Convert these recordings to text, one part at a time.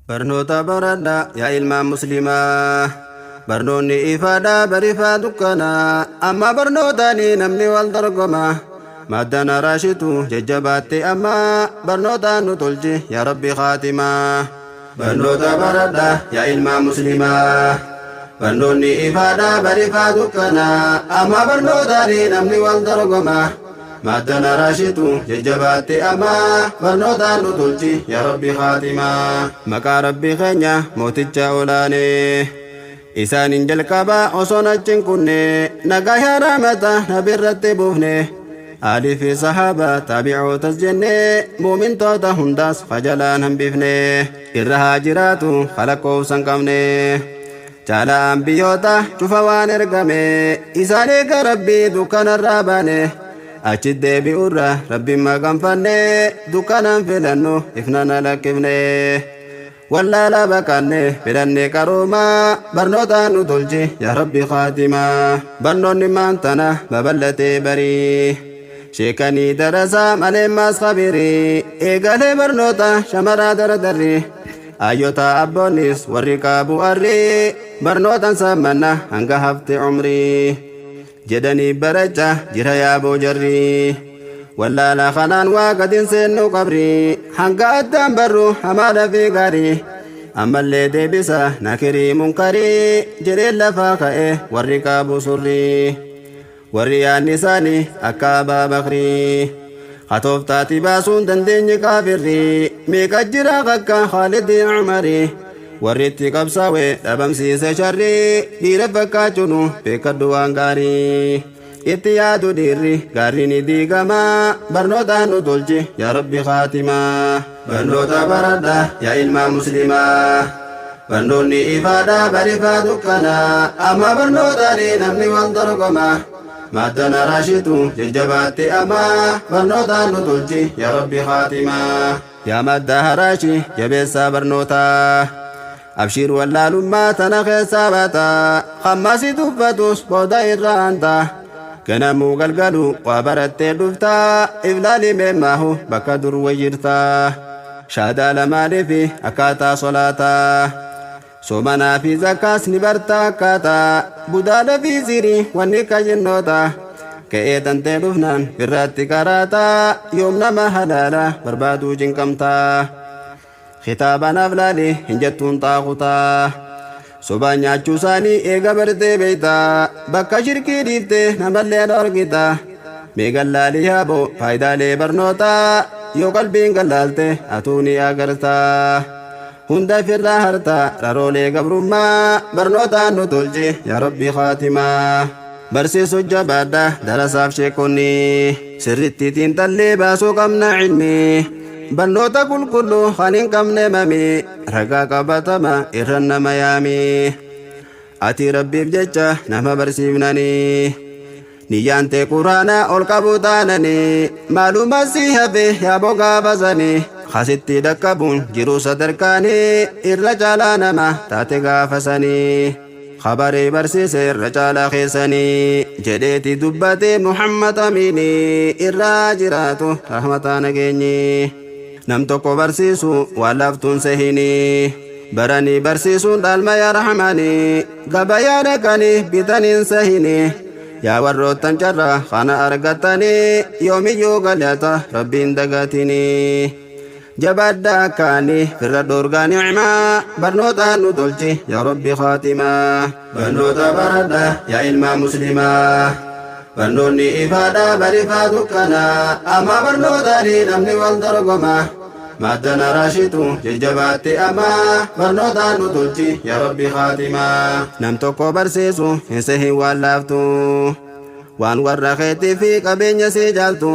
Barnoota baradhaa yaa ilmaan muslimaa. Barnoonni ifaadhaa barifaa dukkanaa. Amma barnootaanii namni wal dorgoma. Maddana raashitu jajjabaatte amma barnootaan nu tolchi yaa rabbi khaatimaa. Barnoota baradhaa yaa ilmaan muslimaa. Barnoonni ifaadhaa barifaa dukkanaa. Amma barnootaanii namni wal dorgoma. Maddana raashitu jajjabaatte amma barnootaan nu tolchi yaa rabbi khaatimaa. Maqaa rabbi keenya mooticha olaanee. Isaanin jalqabaa osoon achi hin kunne nagaa yaa rahmata nabirratti buufne. Aalii fi sahaaba taabi'ootas jenne muumintoota hundaas kajalaan hambifne. Irra haa jiraatu kalakkoofsa hin qabne. Caalaa ambiyyoota cufa waan ergame isaan eega rabbii dukkanarraa baane. Achi deebi'urra rabbiin maganfanne dukkanaan filannu ifnana lakkifne. Wallaalaa baqanne filanne qaroomaa barnootaan nu tolchi yaa rabbi khaatimaa. Barnoonni maantana babal'atee barii. Sheekanii darasaa malee maas khabirii. Eegalee barnoota shamaraa dardarri. Ayyota abboonnis warri qaabu arrii. Barnootaan saammanna hanga hafte umrii. Jedhanii baracha jira yaaboo jarri. Wallaalaa kanaan waa gadin seennu qabrii. Hanga addaan barru hamaadha fi gaarii. Ammallee deebisa nakirii munkarii. Jedheen lafaa ka'e warri qaabu surrii. Warri yaadni isaanii akka Abaa Bakrii. Hatooftaati baasuun dandeenye kaafirri. Meeqa jira akka Khaalidii Umarii. Warri itti qabsaa'e dhabamsiise sharrii. Dhiira fakkaachuun beekadhu waan gaarii. Itti yaadu dhiirri gaarri ni diigama. Barnootaan nu tolchi yaa rabbi khaatimaa. Barnoota baradhaa yaa ilmaan muslimaa. Barnoonni ifaadhaa barifaa dukkanaa. Amma barnootaanii namni wal dorgoma. Maddana raashitu jajjabaatte amma barnootaan nu tolchi yaa rabbi khaatimaa. Yaa madda haraashi jabeessaa barnootaa. Abshiir wallaalummaa tana keessaa baata. Hamma si tuffatus booda irra aanta. Ganamuu galgalu waa barattee dhuftaa. Iflaalii meemmaahu bakka dur wayyirtaa. Shaadaa lamaanii fi akkaataa solaataa. Soomanaa fi zakkaas ni barta akkaataa. Budaadha fi sirii wanni kajennoota. Ka'ee tantee dhufnaan birraatti karaataa. Yoom nama halaala barbaaduu jinqamtaa. Kitaaba naaf laali hin jettuun xaakutaa. Sobaan nyaachuu isaanii eega bartee beektaa. Bakka shirkii dhiiftee namallee dhorkita. Mee gallaalii yaaboo faayidaalee barnootaa. Yoo qalbiin gallaalte atuu ni agartaa. Hunda firraa hartaa raroolee gabrummaa barnootaan nu tolchi yaa rabbi khaatimaa. Barsiisu jabaadha darasaaf sheekonni. Sirriitti xiinxallee baasuu qabna ilmi. Barnoota qulqulluu kan hin qabne mami. Ragaa qabatama irra nama yaami. Ati rabbiif jecha nama barsiifnanii. Niyyaan tee quraana ol qabu taananii. Maaluma si hafe yaaboo gaafasanii. Kasitti dhaqqabuun jiru sadarkaanii irra caalaa nama taate gaafasanii. Khabaree barsiise irra caalaa keessanii jedheeti dubbate Muhammad Amiinii irraa jiraatu rahmataa nageenyi. Nam tokko barsiisu waan laaftuun sehinii. Baranii barsiisuun dhaalma yaa rahmaanii. Gabayaa dhaqanii bitaniin sehinii. Yaa warroottan carraa kana argatanii yoomiyyuu galata rabbiin dagatinii. Jabaadhaa akkaanii firra dhoorgaa ni'maa barnootaan nu tolchi yaa rabbi khaatimaa. Barnoota baradhaa yaa ilmaan muslimaa. Barnoonni ifaadhaa barifaa dukkanaa. Amma barnootaanii namni wal dorgoma. Maddana raashitu jajjabaatte amma barnootaan nu tolchi yaa rabbi khaatimaa. Nam tokko barsiisu hin sehin waan laaftu. Waan warra keetii fi qabeenya si jaaltu.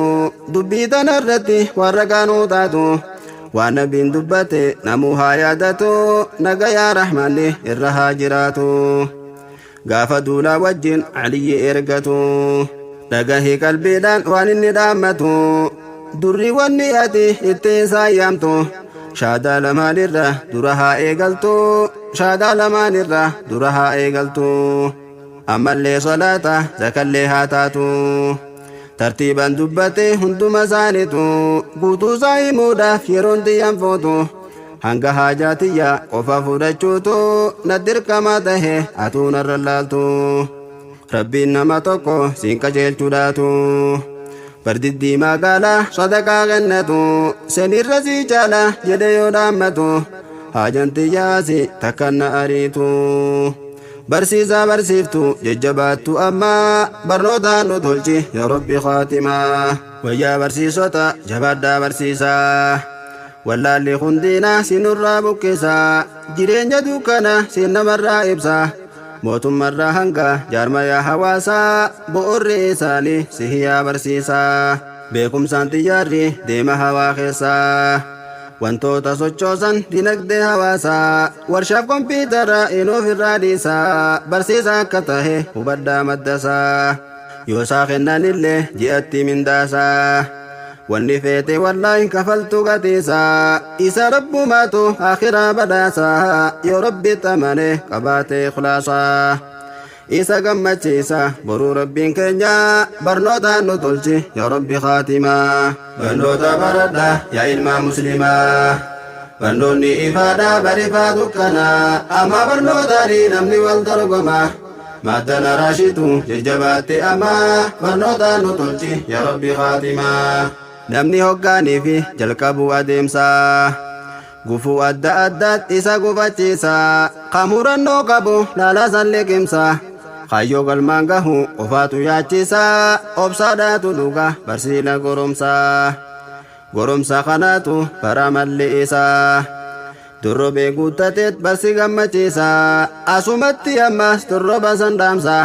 Dubbii tana irratti warra gaanuu taatu. Waan nabiin dubbate namuu haa yaadatu. Nagayaa rahmanni irra haa jiraatu. Gaafa duulaa wajjin Aliyyi ergatu. Dhagahi qalbiidhaan waan inni dhaammatu. Durri wanni ati itti isaan yaamtu. Shaadaa lamaanirra dura haa eegaltu. Shaadaa lamaanirra dura haa eegaltu. Ammallee salaata zakallee haa taatu. Tartiibaan dubbate hunduma isaaniitu. Guutuu isaa himuudhaaf yeroon xiyyan footu. Hanga haajaa tiyya qofa fudhachuutu na dirqama tahe atuu narra laaltu. Rabbiin nama tokko siin qajeelchuudhaatu. Bardiddii magaalaa sadaqaa kennatu senirra sii caala jedhe yoo dhaammatu haajan tiyyaasi takkan na ariitu. Barsiisaa barsiiftu jajjabaattu ammaa barnootaan nu tolchi yaa Rabbi khaatimaa. Wayyaa barsiisota jabaadhaa barsiisaa. Wallaalli hundiina sinurraa buqqisaa. Jireenya dukkana sin namarraa ibsa. Mootummarraa hanga jaarmayaa hawaasaa bu'urri isaanii si hiyaa barsiisaa. Beekumsaan xiyyaarri deema hawaa keessaa. Wantoota sochoosan dinagdee hawaasaa warshaaf kompiitara inuuf irraa dhiisaa barsiisaa akka tahe hubadhaa maddasaa. Yoosaa kennanillee ji'atti mindaasaa. Wanni feete wallaahi kafaltu gatiisaa isa rabbumaatu akhiraa badhaasaa yoo rabbi amane qabaate ikhlaasaa. Isa gammachiisa boruu rabbiin keenya barnootaan nu tolchi yaa rabbi khaatimaa. Barnoota baradha yaa ilmaa muslimaa. Barnoonni ifaadha barifaa dukkanaa amma barnootaani namni wal dorgoma. Maddana raashitu jajjabaatte amma barnootaan nu tolchi yaa rabbi khaatimaa. Namni hoggaanii fi jalqabuu adeemsaa. Gufuu adda addaatti isa gufachiisa. Kan murannoo qabu laala san liqimsa. Kaayyoo galmaan gahu qofaatu yaachisa. Obsaadhaatu dhuga barsiila goromsa. Goromsa kanaatu bara malli isaa. Dorrobee guuttateet barsi gammachiisa. Asumatti ammas dorroba san dhaamsa.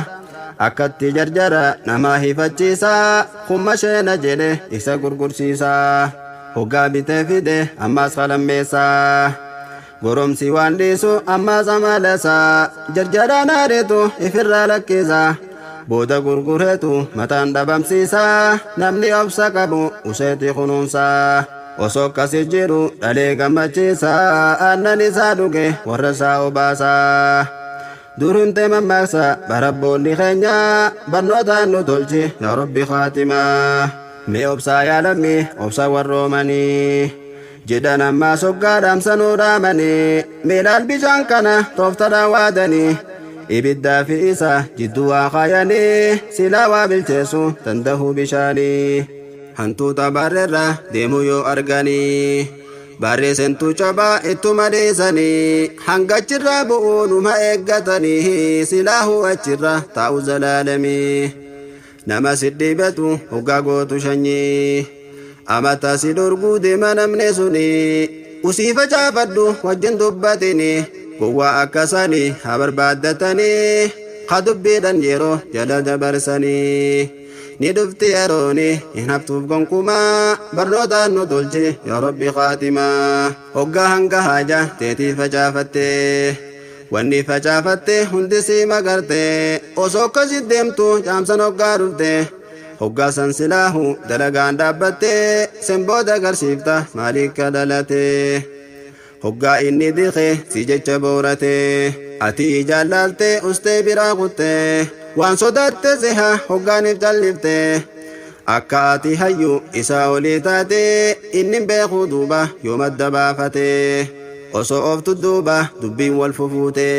Akkatti jarjara nama hifachiisa. Kumma sheena jedhe isa gurgursiisa. Hoggaa bitee fide ammas qalammeessa. Goromsi waan dhiisu ammas amalasa. Jarjaraan aareetu ifirraa lakkisa. Booda gurgureetu mataan dhabamsiisa. Namni obsa qabu useeti kunuunsa. Osoo akkasi jiru dhalee gammachiisa. Aannan isaa dhuge warra isaa obaasa. Dur himte mammaaksa barabboonni keenya barnootaan nu tolchi yaa Rabbi khaatimaa. Mee obsaa yaa lammii obsa warroomanii. Jedhan ammaa soggaa dhaamsanuu dhaamanii. Miilaal bishaan kana tooftadhaan waadanii. Ibiddaa fi isa jidduu waa kaayanii silaa waa bilcheessu danda'uu bishaanii. Hantuuta barreerra deemu yoo arganii. Barree seentuu cabaa ittuma dhiisanii hanga achirraa bu'uu numa eeggatanii silaahuu achirra taa'u zalaalamii. Nama si dhibatu hoggaa gootu shanyii. Amata si dhorguu deema namni suni. Usii facaafadhu wajjin dubbatini. Gowwaa akkasanii haa barbaaddatanii. Ka dubbiidhaan yeroo jala dabarsanii. Ni dhufti yerooni hin haftuuf gonkumaa barnootaan nu tolchi yaa Rabbi khaatimaa. Hoggaa hanga haaja teetii facaafattee. Wanni facaafatte hundi sii magarte osoo akkasi deemtu caamsan hoggaa dhufte. Hoggaa san silaahu dalagaan dhaabbatte sen booda agarsiifta maaliika dhalate. Hoggaa inni diqe si jecha boorate ati ijaan laalte ustee biraa kutte waan sodaatte seha hoggaaniif callifte. Akka ati hayyu isaa olii taate inni beeku duuba yoo madda baafate. Osoo ooftu duuba dubbiin wal fufuute.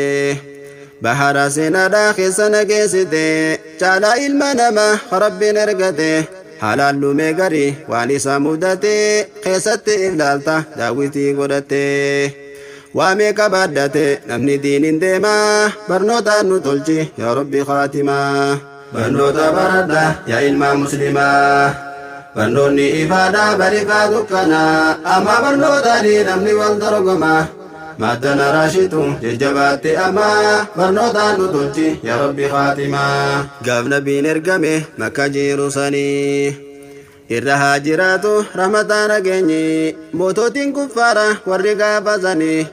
Bahara seenaadhaa keessa nageessite caalaa ilma namaa rabbiin ergate. Haalaan lumee garii waan isa mudate keessatti ilaalta daawwitii godhate. Waa meeqa baadhate namni diiniin deema barnootaan nu tolchi yaa Rabbi khaatimaa. Barnoota baradha yaa ilmaa muslimaa. Barnoonni ifaadha barifaa dukkanaa amma barnootaani namni wal dorgoma. Maddana raashitu jajjabaatte amma barnootaan nu tolchi yaa Rabbi khaatimaa. Gaaf nabiin ergame makka jiru sanii. Irra haa jiraatu rahmataa nageenyi moototiin kuffaara warri gaafasanii.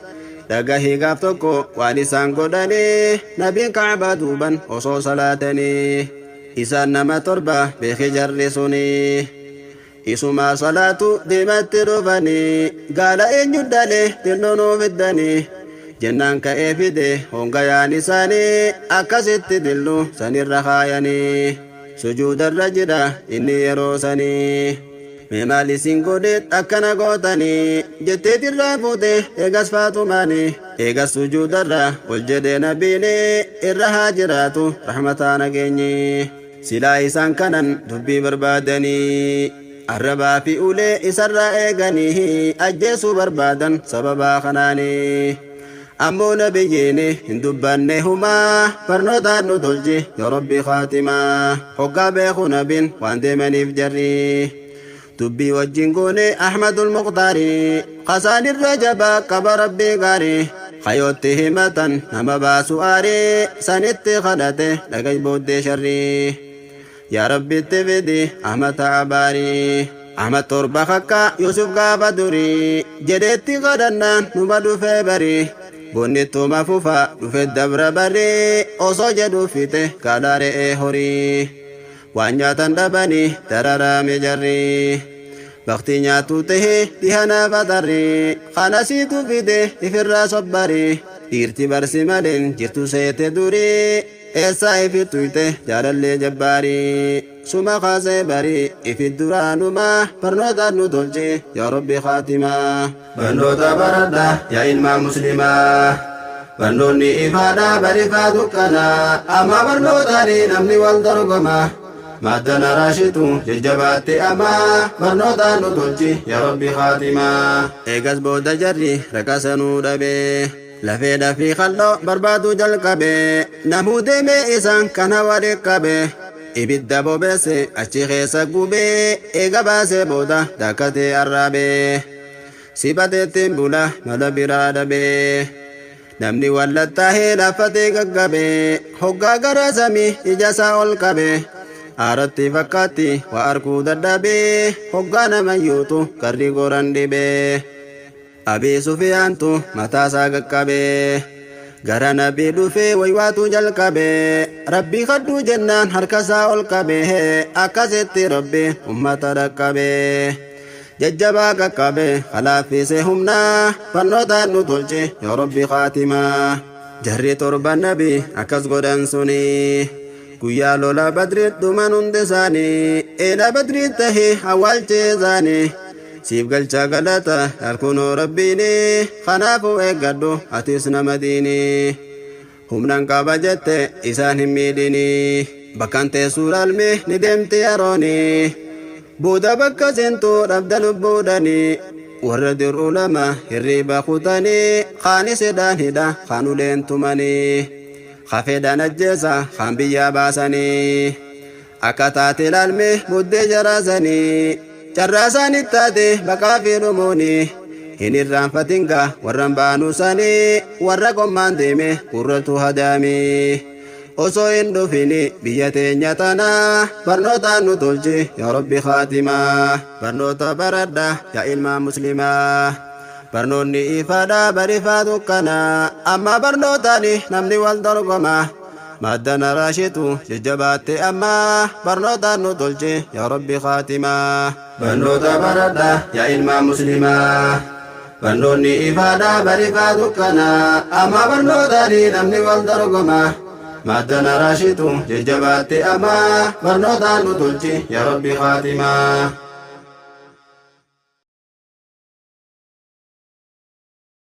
Dhagahii gaaf tokko waan isaan godhanii nabiin kaabaa duuban osoo salaatanii. Isaan nama torba beeki jarri suni. Isumaa salaatu deematti dhufanii gaala eenyu dhalee dilloo nuu fiddanii. Jennaan ka'ee fide hongayaan isaanii akkasitti dillu sanirra kaayanii. Sujuudarra jira inni yeroo sanii. Mee maal isin godheet akkana gootanii jetteet irraa fuute eegas Faaxumaani. Eegas sujuudarra ol jedhee nabiini irra haa jiraatu rahmataa nageenyi. Silaa isaan kanan dubbii barbaadanii arrabaa fi ulee isarraa eeganii ajjeesuu barbaadan sababaa kanaanii. Ammoo nabiyyiin hin dubbanne humaa, barnootaan nu tolchi yaa Rabbi khaatimaa. Hoggaa beeku nabiin waan deemaniif jarri dubbii wajjin goone Ahmadul Muqtaari, kasaan irra jabaa qaba Rabbii gaarii. Hayootti himatan nama baasu aarii sanitti kadhate dhagay booddee sharrii. Yaa Rabbitti fidi Ahmad abaarii. Ahmad torba kakka Yusuf gaafa durii jedheetti kadhannaan numa dhufee barii. Bonnittuma fufa dhufe dabra barii osoo jedhu fixe gaala re'ee horii. Waan nyaatan dhabanii dararame jarri. Bakti nyaatu tahe dhihana fatarri, kanasiitu fide ifirraa sobbari. Dhiirti barsi maleen jirtu seete durii, eessaa ifi tuyte jaalallee jabbaarii. Suma kaasee barii ifi duraanuma, barnootaan nu tolchi yaa Rabbi khaatimaa. Barnoota baradha yaa ilmaan muslimaa. Barnoonni ifaadha barifaa dukkanaa. Amma barnootaani namni wal dorgoma. Maddana raashitu jajjabaatti amma, barnootaan nu tolchi yaa Rabbi khaatimaa. Eegas booda jarri raqasanuu dhabee. Lafeedha fi qal'oo barbaadu jalqabe. Namuu deemee isaan kana wali qabe. Ibidda bobeesse achi keessa gubee, eega baasee booda daakatee arraabee. Sibateettiin bula mala biraa dhabee. Namni wallattaahee laaffatee gaggabee, hoggaa gara samii ija isaa ol qabe. Aaratti fakkaatti waa arguu dadhabee, hoggaa nama yuutu garri goran dhibee. Abii Sufiyaantu mataasaa qaqqabee. Gara nabii dhufee waywaatu jalqabee. Rabbii kadhuu jennaan harkasaa ol qabee, akkasitti Rabbi ummata dhaqqabee. Jajjabaa qaqqabe kalaaffise humnaa, barnootaan nu tolche yaa Rabbi khaatimaa. Jarri torban nabii akkas godhan suni guyyaa lola Badri dhuman hundi isaanii eela Badrii tahe awwaalchee isaanii. Siif galcha galata harkunoo Rabbiini, kanaafuu eeggadhu atis nama diini. Humnan qaba jette isaan hin miidhini. Bakkan teessuu laalmi ni deemti yerooni. Booda bakka seentuu dhabda lubbuudhani. Warra dir'u lama hirriiba kutanii, kaanis hidhaan hidha kaan uleen tumanii. Hafeedhaan ajjeesa kaan biyyaa baasanii. Akka taate laalmi buddee jaraasanii. Carraa isaanitti taate baqaa fi dhumuuni. Hin irraanfatin gaa warran baanuu sanii, warra gommaan deeme gurratu hadaami. Osoo hin dhufini biyya teenya tanaa, barnootaan nu tolchi yaa Rabbi khaatimaa. Barnoota baradha yaa ilmaan muslimaa. Barnoonni ifaadha barifaa dukkanaa. Amma barnootaani namni wal dorgoma. Maddana raashitu jajjabaatte amma, barnootaan nu tolchi yaa Rabbi khaatimaa. Barnoota baradha yaa ilmaan muslimaa. Barnoonni ifaadha barifaa dukkanaa. Amma barnootaani namni wal dorgoma. Maddana raashitu jajjabaatte amma, barnootaan nu tolchi yaa Rabbi khaatimaa.